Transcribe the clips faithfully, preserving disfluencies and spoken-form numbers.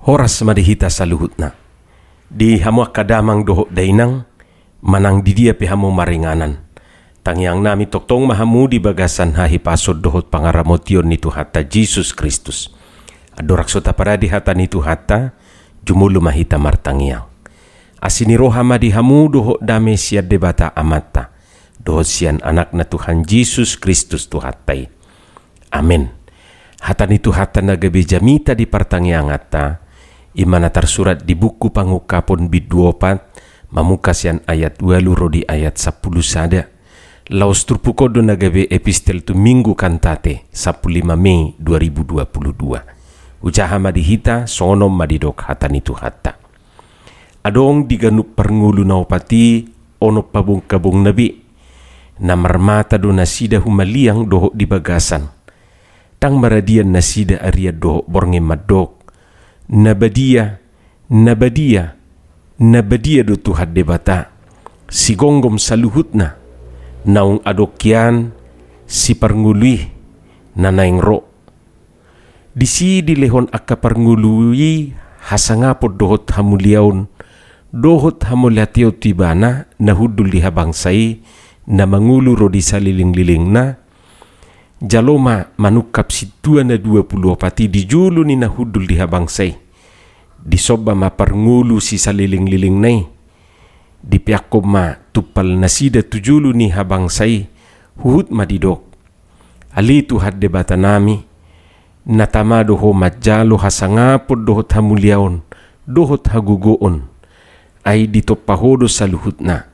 Horas ma di hita saluhutna. Di hamu angka damang dohot dainang, manang di dia pe hamu maringanan, tangiang nami tongtong ma hamu di bagasan hahipason dohot pangaramotion ni Tuhanta Jesus Kristus. Andorang so taparade hata ni Tuhanta, jumolo ma hita martangiang. Asi ni roha ma di hamu dohot dame sian Debata Amanta dohot sian Anakna Tuhan Jesus Kristus Tuhanta i. Amen. Hata ni Tuhanta na gabe jamita di partangianganta, i ma na tarsurat di buku Pangungkapon bindu opat, mamungka sian ayat ualu ro di ayat sampulu sada. Laos turpuk on do na gabe epistel tu Minggu Kantate, sampulu lima Mei dua ribu dua puluh dua. Hujaha ma di hita, songon on ma didok hata ni Tuhanta. Adong di ganup parngolu na opat i onom pabongkabongna be. Na marmata do nasida humaliang dohot di bagasan. Ndang maradian nasida arian dohot borngin mandok: Na badia, na badia, na badia do Tuhan Debata, sigomgom saluhutna, naung adong hian siparngolu i na naeng ro. Disi dilehon angka parngolu i hasangapon dohot hamuliaon dohot hamauliateon tu Ibana na hundul di habangsa i, na mangolu ro di salelenglelengna. Jalo ma manungkap sintua na dua pulu opat i di jolo ni na hundul di habangsa i. Disomba ma parngolu sisalelenglelengna i. Dipeakkon ma tumpal nasida tu jolo ni habangsa i, huhut ma didok: Ale Tuhan Debatanami, na tama do Ho manjalo hasangapon dohot hamuliaon dohot hagogoon. Ai ditompa Ho do saluhutna.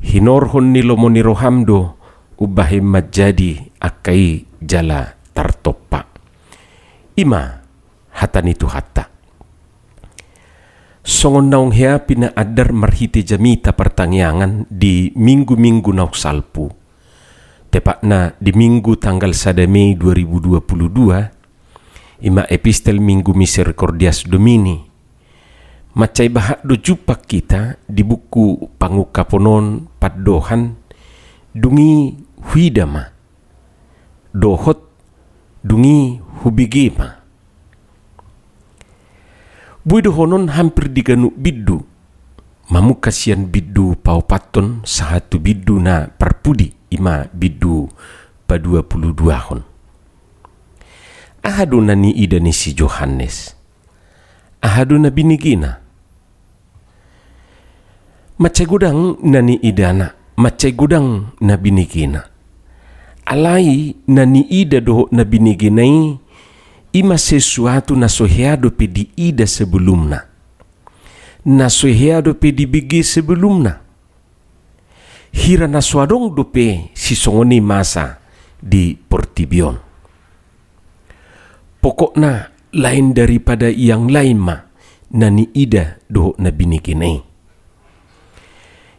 Hinorhon ni lomo ni roham do umbahen manjadi angka i jala tartompa. I ma hata ni Tuhanta. Songon naung hea pinaandar marhite jamita partangiangan di minggu-minggu naung salpu, tepatna di Minggu tanggal sada Mei dua ribu dua puluh dua, i ma epistel Minggu Misericordias Domini. Mansai bahat do jumpang hita di buku Pangungkapon on pandohan: Dung i huida ma, dohot: Dung i hubege ma. Boi dohonon hampir di ganup bindu, mamungka sian bindu paopathon sahat tu bindu na parpudi, i ma bindu paduapuluduahon. Aha do na niida ni si Johannes? Aha do na binegena? Mansai godang na niidana, mansai godang na binegena. Alai na niida dohot na binegena i, i ma sesuatu na so hea dope diida sebelumna, na so hea dope dibege sebelumna. Hira na so adong dope sisongon i masa di portibi on. Pokokna, lain daripada yang lain ma na niida dohot na binegena i.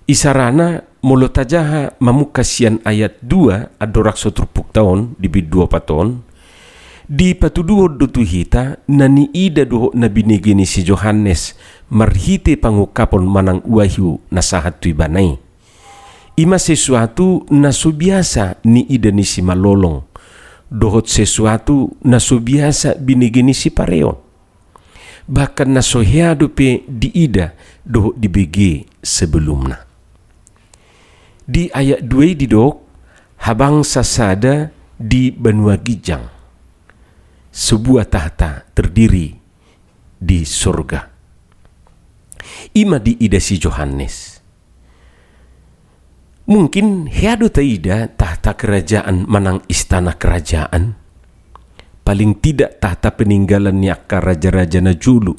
Isarana, molo tajaha mamungka sian ayat dua andorang so turpukta on di bindu opat on, dipatuduhon do tu hita na niida dohot na binege ni si Johannes marhite pangungkapon manang wahyu na sahat tu ibana i. I ma sesuatu na so biasa niida ni simalolong dohot sesuatu na so biasa binege ni sipareon. Bahkan na so hea dope diida dohot dibege sebelumna. Di ayat dua i didok: Habangsa sada di banua ginjang, sebuah tahta terdiri di sorga. I ma diida si Johannes. Mungkin hea do taida tahta kerajaan manang istana kerajaan? Paling tidak tahta peninggalan ni angka raja-raja na jolo.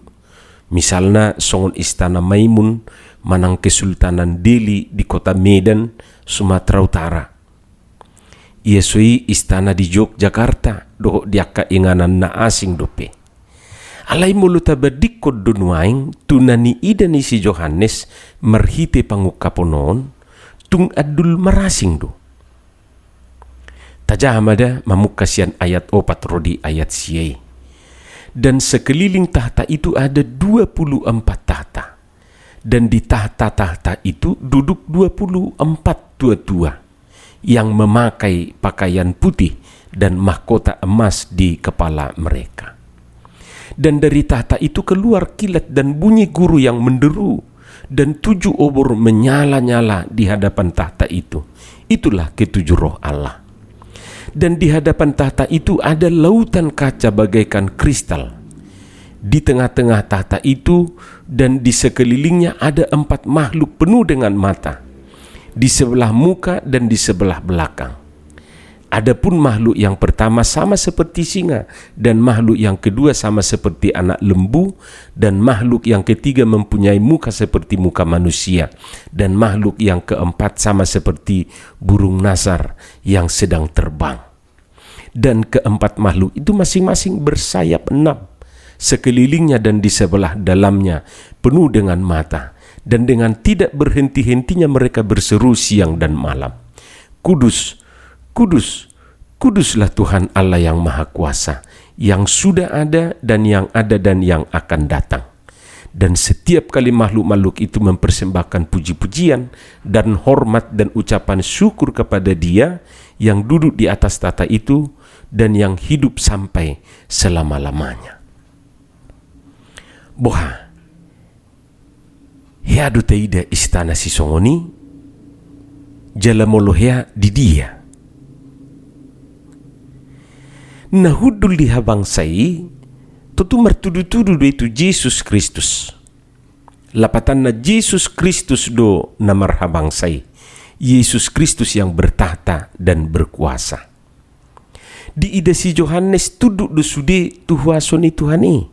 Misalna songon Istana Maimun manang Kesultanan Deli di kota Medan, Sumatera Utara. Ia so i istana di Yogyakarta dohot di angka inganan na asing dope. Alai molo tabandingkon do nuaeng tu na niida ni si Johannes marhite pangungkapon on, tung andul marasing do. Tajaha ma da mamungka sian ayat opat ro di ayat sia i. Dan sekeliling tahta itu ada dua puluh empat tahta. Dan di tahta-tahta itu duduk dua puluh empat tua-tua yang memakai pakaian putih dan mahkota emas di kepala mereka. Dan dari tahta itu keluar kilat dan bunyi guru yang menderu, dan tujuh obor menyala-nyala di hadapan tahta itu. Itulah ketujuh roh Allah. Dan di hadapan tahta itu ada lautan kaca bagaikan kristal. Di tengah-tengah tahta itu dan di sekelilingnya ada empat makhluk penuh dengan mata, di sebelah muka dan di sebelah belakang. Adapun makhluk yang pertama sama seperti singa, dan makhluk yang kedua sama seperti anak lembu, dan makhluk yang ketiga mempunyai muka seperti muka manusia, dan makhluk yang keempat sama seperti burung nasar yang sedang terbang. Dan keempat makhluk itu masing-masing bersayap enam, sekelilingnya dan di sebelah dalamnya penuh dengan mata, dan dengan tidak berhenti-hentinya mereka berseru siang dan malam, "Kudus, kudus, kuduslah Tuhan Allah yang Maha Kuasa, yang sudah ada dan yang ada dan yang akan datang." Dan setiap kali makhluk-makhluk itu mempersembahkan puji-pujian dan hormat dan ucapan syukur kepada Dia yang duduk di atas tahta itu dan yang hidup sampai selama-lamanya. Boha, hea do taida istana sisongon i? Jala molo hea, di dia? Na hundul di habangsa i, tontu martudu-tudu do i tu Jesus Kristus. Lapatanna, Jesus Kristus do na marhabangsa i. Yesus Kristus yang bertahta dan berkuasa. Diida si Johannes tunduk do sude tu huaso ni Tuhan i.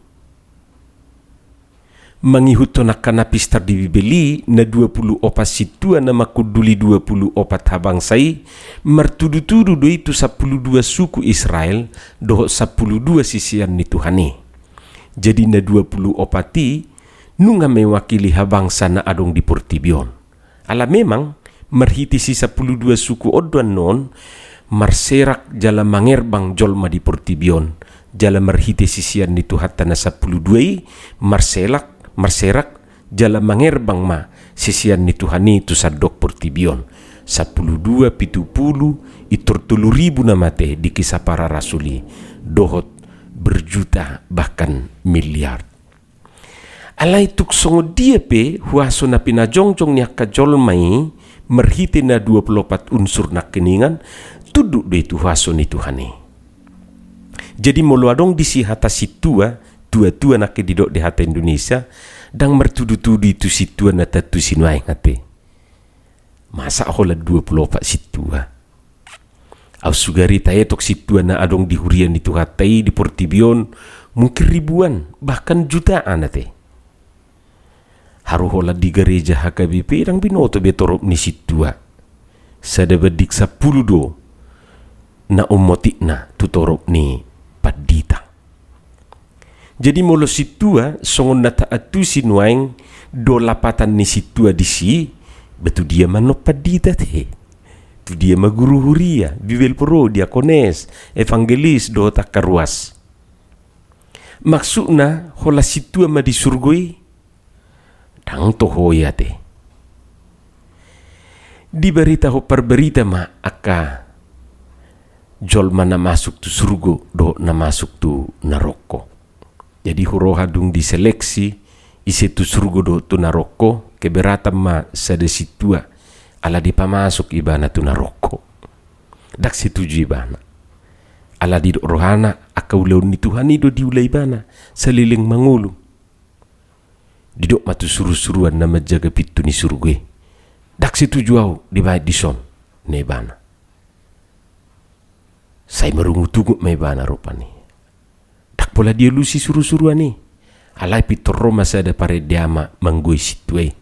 Mangihuthon angka na pistar di Bibel i, na dua pulu opat sintua na manghunduli dua pulu opat habangsa i, martudu-tudu do i tu sampulu dua suku Israel dohot sampulu dua sisean ni Tuhan i. Jadi na dua pulu opat i nunga mewakili habangsa na adong di portibi on. Ala memang, marhite si sampulu dua suku on do annon, marserak jala mangerbang jolma di portibi on, jala marhite sisean ni Tuhanta na sampulu dua i, marselak, marserak, jala mangerbang ma sisean ni Tuhan i tu sandok portibi on. Sampulu dua, pitu pulu, pintor tolu ribu na mate di Kisah Para Rasul i, dohot berjuta bahkan miliar. Alai tung songon dia pe huaso na pinajongjong ni angka jolma i marhite na dua pulu opat unsur nangkiningan, tunduk do i tu huaso ni Tuhan i. Jadi molo adong disi hata sintua, tua-tua nangkin didok di hata Indonesia, ndang martudu-tudu i tu sintua na taantusi nuaeng ate. Masa holan dua pulu opat sintua? Au sugari taetok sintua na adong di huria ni Tuhanta i di portibi on, mungkin ribuan, bahkan jutaan ate. Haru holan di gareja H K B P ndang binoto be torop ni sintua. Sada banding sampulu do na ummotikna tu torop ni pandita. Jadi molo sintua, songon na taantusi nuaeng do lapatan ni sintua disi, ba tu dia ma annon pandita ate? Tu dia ma guru huria, bibelvrouw, diakones, evangelis dohot angka ruas? Maksudna holan sintua ma di surgo i? Ndang toho i ate. Dibaritahon parbarita ma angka jolma na masuk tu surgo dohot na masuk tu narokko. Jadi huroha dung diseleksi ise tu surgo dohot tu narokko, keberatan ma sada sintua ala dipamasuk ibana tu narokko. Ndang setuju ibana. Ala didok rohana angka ulaon ni Tuhan i do diula ibana saleleng mangolu. Didok ma tu surusuruan na manjaga pintu ni surgo i, "Ndang setuju au dibaen dison," ninna ibana. Sai marungutungut ma ibana rupani. Ndang pola dialusi surusuruan i. Alai pintor ro ma sada parende ama manggoi sintua i.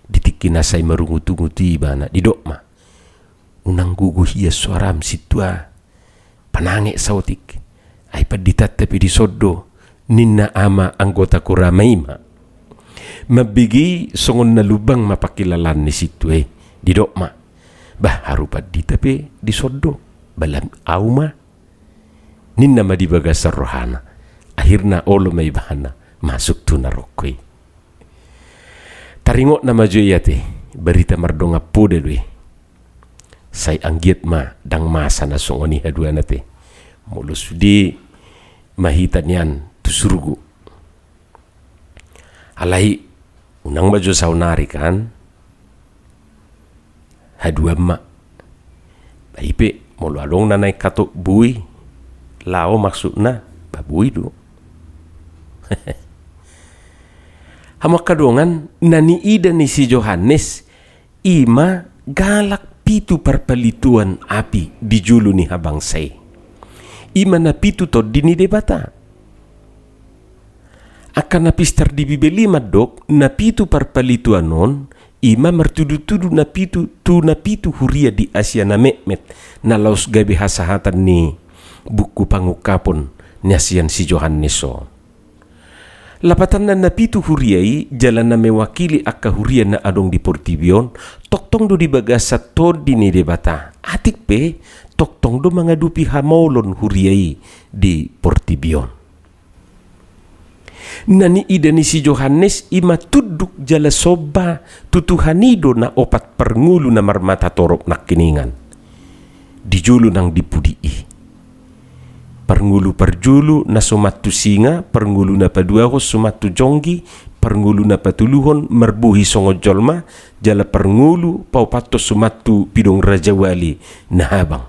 Di tingki na sai marungutungut i ibana, didok ma, "Unang gogo hian soaram sintua. Pananget saotik. Ai panditanta pe dison do," ninna ama anggota korama i ma. Mambege i songon na lumbang ma pangkilalaan ni sintua i. Didok ma, "Bah, haru pandita pe dison do. Balan au ma," ninna ma di bagasan rohana. Akhirna olo ma ibana masuk tu narokko i. Taringotna ma jo i ate, barita mardongan poda do i. Sai anggiat ma ndang masa na songon i haduan ate. Molo sude ma hita nian tu surgo, Alai unang ma jo saonari kan? Haduan ma. Ba i pe molo adong na naeng hatop boi, laho maksudna, ba boi do. Hamu angka dongan, na niida ni si Johannes i ma galak pitu parpalituan api di jolo ni habangsa i. I ma na pitu tondi ni Debata. Angka na pistar di Bibel i mandok na pitu parpalituan on, i ma martudutudu na pitu, tu na pitu huria di Asia na metmet, na laos gabe hasahatan ni buku Pangungkapon na sian si Johannes on. Lapatanna, na pitu huria i jala na mewakili angka huria na adong di portibi on, tongtong do di bagasan tondi ni Debata. Atik pe, tongtong do mangadopi hamaolon huria i di portibi on. Na niida ni si Johannes i ma tunduk jala somba tu Tuhan i do na opat parngolu na marmata torop nangkiningan di jolo nang di pudi i. Parngolu parjolo na suman tu singa, parngolu na paduahon suman tu jonggi, parngolu na patoluhon marbohi songon jolma, jala parngolu paopathon suman tu pidong rajawali na habang.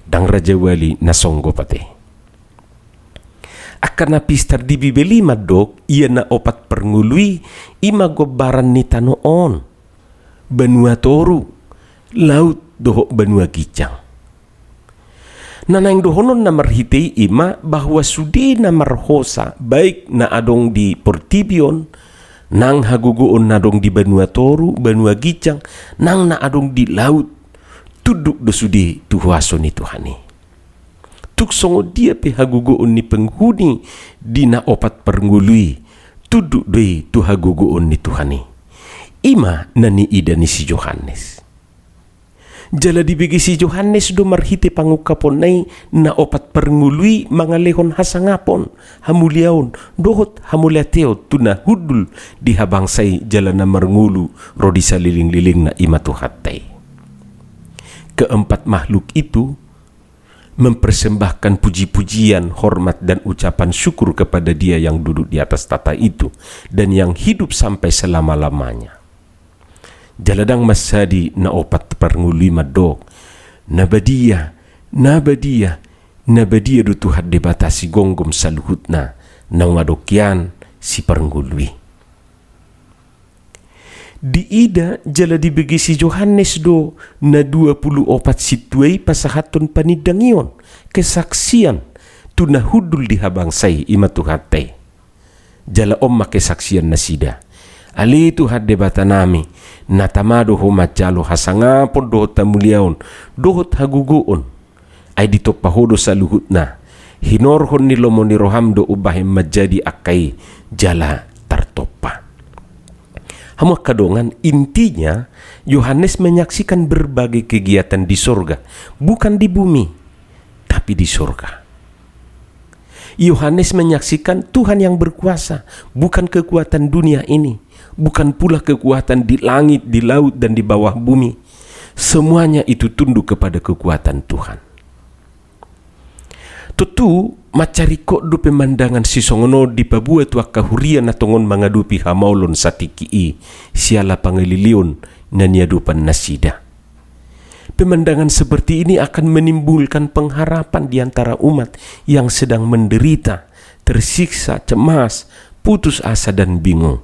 Ndang rajawali na songgop ate. Angka na pistar di Bibel i mandok, ia na opat parngolu i, i ma gombaran ni tano on, banua toru, laut dohot banua ginjang. Na naeng dohonon na marhite i i ma bahwa sude na marhosa, baik na adong di portibi on, nang hagogoon na adong di banua toru, banua ginjang, nang na adong di laut, tunduk do sude tu huaso ni Tuhan i. Tung songon dia pe hagogoon ni penghuni di na opat parngolu i, tunduk do i tu hagogoon ni Tuhan i. I ma na niida ni si Johannes. Jala dibege si Johannes do marhite pangungkaponna i na opat parngolu i mangalehon hasangapon, hamuliaon, dohot hamauliateon tu na hundul di habangsa i jala na marngolu ro di salelenglelengna, i ma Tuhanta i. Keempat makhluk itu mempersembahkan puji-pujian, hormat, dan ucapan syukur kepada Dia yang duduk di atas takhta itu dan yang hidup sampai selama-lamanya. Jala ndang mansadi na opat parngolu i mandok, na badia, na badia, na badia do Tuhan Debata sigomgom saluhutna, naung adong hian siparngolu i. Diida jala dibege si Johannes do na dua pulu opat sintua i pasahathon panindangion, kesaksian, tu na hundul di habangsa i, i ma Tuhanta i. Jala on ma kesaksian nasida. Ale Tuhan Debata nami, na tama do Ho manjalo hasangapon dohot hamuliaon, dohot hagogoon. Ai ditompa Ho do saluhutna. Hinorhon ni lomo ni roham do umbahen manjadi angka i jala tartompa. Hamu angka dongan, intinya Yohanes menyaksikan berbagai kegiatan di sorga, bukan di bumi, tapi di sorga. Yohanes menyaksikan Tuhan yang berkuasa, bukan kekuatan dunia ini, bukan pula kekuatan di langit, di laut, dan di bawah bumi. Semuanya itu tunduk kepada kekuatan Tuhan. Tontu mansai ringkot do pemandangan sisongon on dipaboa tu angka huria na tongon mangadopi hamaolon satingki i, siala pangaleleon na niadopan nasida. Pemandangan seperti ini akan menimbulkan pengharapan di antara umat yang sedang menderita, tersiksa, cemas, putus asa, dan bingung.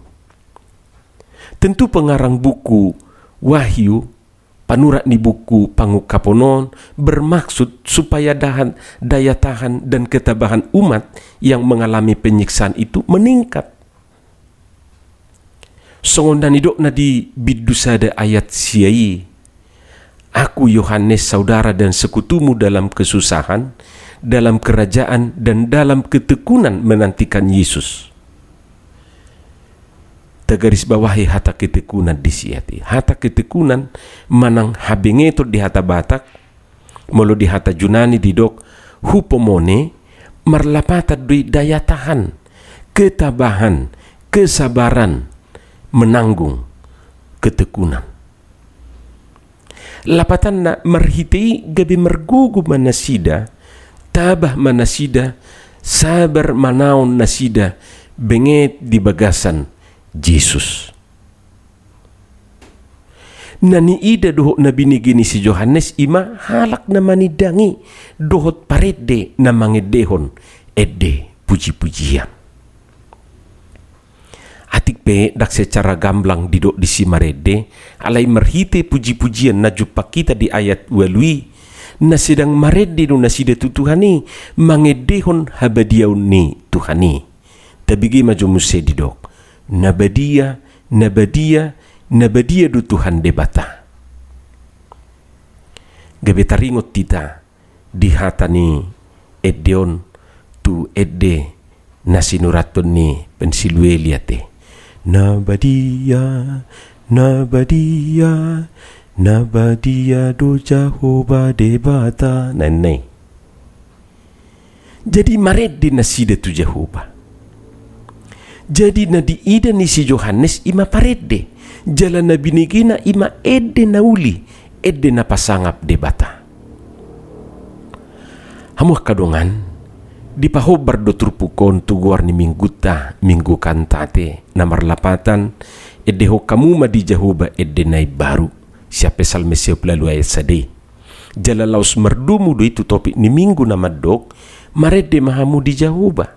Tentu pengarang buku Wahyu, panurat ni buku Pangungkapon on, bermaksud supaya dahan, daya tahan dan ketabahan umat yang mengalami penyiksaan itu meningkat. Songon na nidokna di bindu sada ayat sia i, "Aku, Yohanes, saudara dan sekutumu dalam kesusahan, dalam kerajaan, dan dalam ketekunan menantikan Yesus." Tagarisbawahi hata ketekunan disi ate. Hata ketekunan manang habengeton di hata Batak, molo di hata Junani didok hupomone, marlapatan do i daya tahan, ketabahan, kesabaran, menanggung, ketekunan. Lapatanna, marhite i gabe margogo ma nasida, tabah ma nasida, sabar manaon nasida, benget di bagasan Jesus. Na niida dohot na binege ni si Johannes i ma halak na manindangi dohot parende na mangendehon ende puji-pujian. Atik pe ndang secara gamblang didok disi marende, alai marhite puji-pujian na jumpang hita di ayat ualu i, na sedang marende do nasida tu Tuhan i, mangendehon habadiaon ni Tuhan i. Tabege ma jo muse didok, na badia, na badia, na badia do Tuhan Debata. Gabe taringot hita di hata ni ende on tu ende na sinurathon ni Pensilueli ate. Na badia, na badia, na badia do Jahowa Debata. Na ninna i. Jadi marende nasida tu Jahowa. Jadi na diida ni si Johannes i ma parende. Jala na binegena i ma ende na uli, ende na pasangap Debata. Hamu angka dongan, dipahombar do turpuk on tu goar ni minggunta, Minggu Kantate, na marlapatan, endehon hamu ma di Jahowa ende na imbaru, sian Psalmen sia pulu ualu ayat sada i. Jala laos mardomu do i tu topik ni minggu na mandok, marende ma hamu di Jahowa.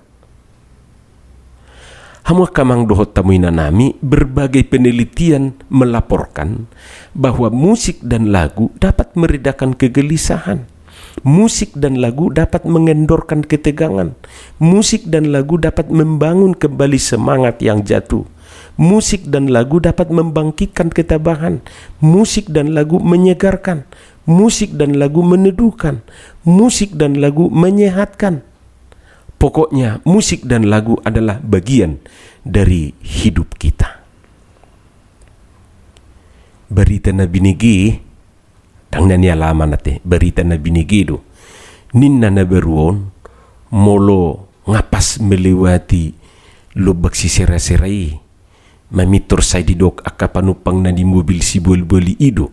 Hamu angka amang dohot hamu inanami, berbagai penelitian melaporkan bahwa musik dan lagu dapat meredakan kegelisahan. Musik dan lagu dapat mengendorkan ketegangan. Musik dan lagu dapat membangun kembali semangat yang jatuh. Musik dan lagu dapat membangkitkan ketabahan. Musik dan lagu menyegarkan. Musik dan lagu meneduhkan. Musik dan lagu menyehatkan. Pokoknya, musik dan lagu adalah bagian dari hidup kita. Barita na binege, ndang na ni alaman ate, barita na binege do. Ninna na baru on, molo nga pas melewati lombang sisera-sera i, mamintor sai didok angka panumpang na di mobil siboliboli i do,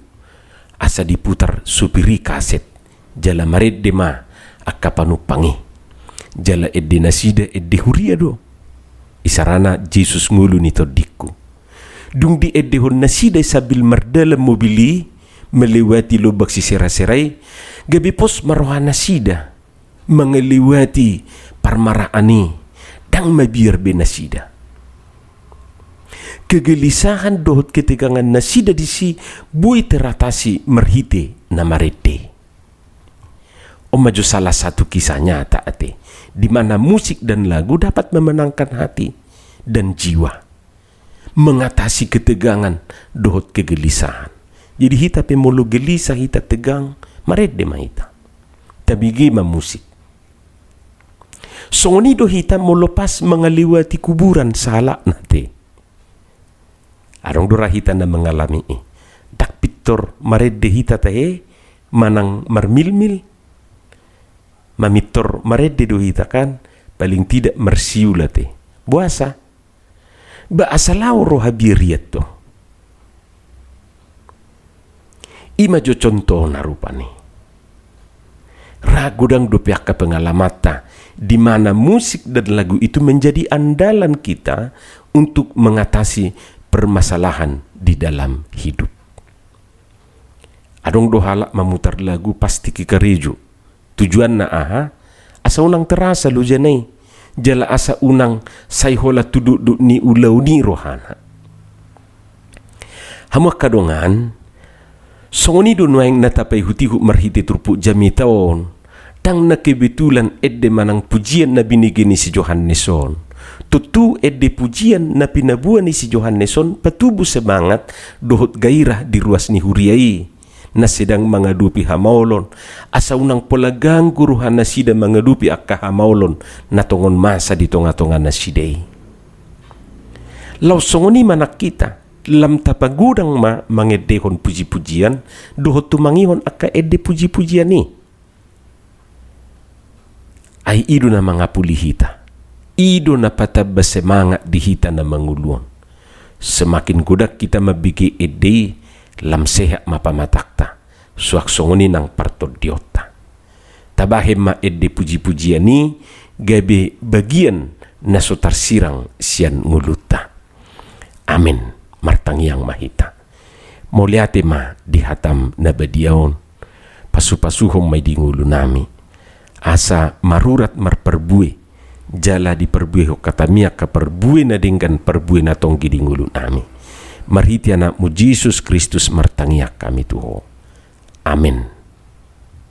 asa diputar supir i kaset, jala marende ma angka panumpang i. Jala ende nasida ende huria do. Isarana Jesus ngolu ni tondingku. Dung diendehon nasida i sambil mardalan mobil i, melewati lombang sisera-sera i, gabe pos ma roha nasida mangalewati parmaraan i, ndang mabiar be nasida. Kegelisahan dohot ketegangan nasida disi boi teratasi marhite na marende. On ma jo salah satu kisah nyata ate, di mana musik dan lagu dapat memenangkan hati dan jiwa. Mengatasi ketegangan dohot kegelisahan. Jadi hita pe molo gelisah, hita tegang, marende ma hita. Tabege ma musik. Songon i do hita molo pas mangalewati kuburan sahalakna ate. Adong do ra hita na mangalami i. Ndang pintor marende hita tahe, manang marmilmil. Mamintor marende do hita kan, paling tidak marsiul ate. Boasa? Ba asa laho roha biar i do. I ma jo contohna rupani. Ra godang dope angka pengalamanta, di mana musik dan lagu itu menjadi andalan kita untuk mengatasi permasalahan di dalam hidup. Adong do halak mamutar lagu pas tingki karejo. Tujuanna aha? Asa unang terasa lojana i, jala asa unang sai holan tu dokdok ni ulaon i rohana. Hamu angka dongan, songon i do nuaeng na tapaihut-ihut marhite turpuk jamita on, ndang na kebetulan ende manang pujian na binege ni si Johannes on. Tontu ende pujian na pinaboa ni si Johannes on patubu semangat dohot gairah di ruas ni huria i na sedang mangadopi hamaolon, asa unang pola ganggu roha nasida mangadopi angka hamaolon na tongon masa di tonga-tonga nasida i. Laos songon i ma nang hita, lam tapagodang ma mangendehon puji-pujian dohot tumangihon angka ende puji-pujian i. Ai i do na mangapuli hita. I do na patamba semangat di hita na mangolu on. Semakin godang hita mambege ende i, lam sehat ma pamatangta. Suang songon i nang partondionta. Tabahen ma ende puji-pujian i gabe bagian na so tarsirang sian ngolunta. Amen. Martangiang ma hita. Mauliate ma di hatam na badia on. Pasupasuhon ma i di ngolunami, asa marurat marparbue, jala diparbuehon hatami angka parbue na denggan, parbue na tonggi di ngolunami. Marhite Anakmu Jesus Kristus martangiang hami tu Ho. Amen.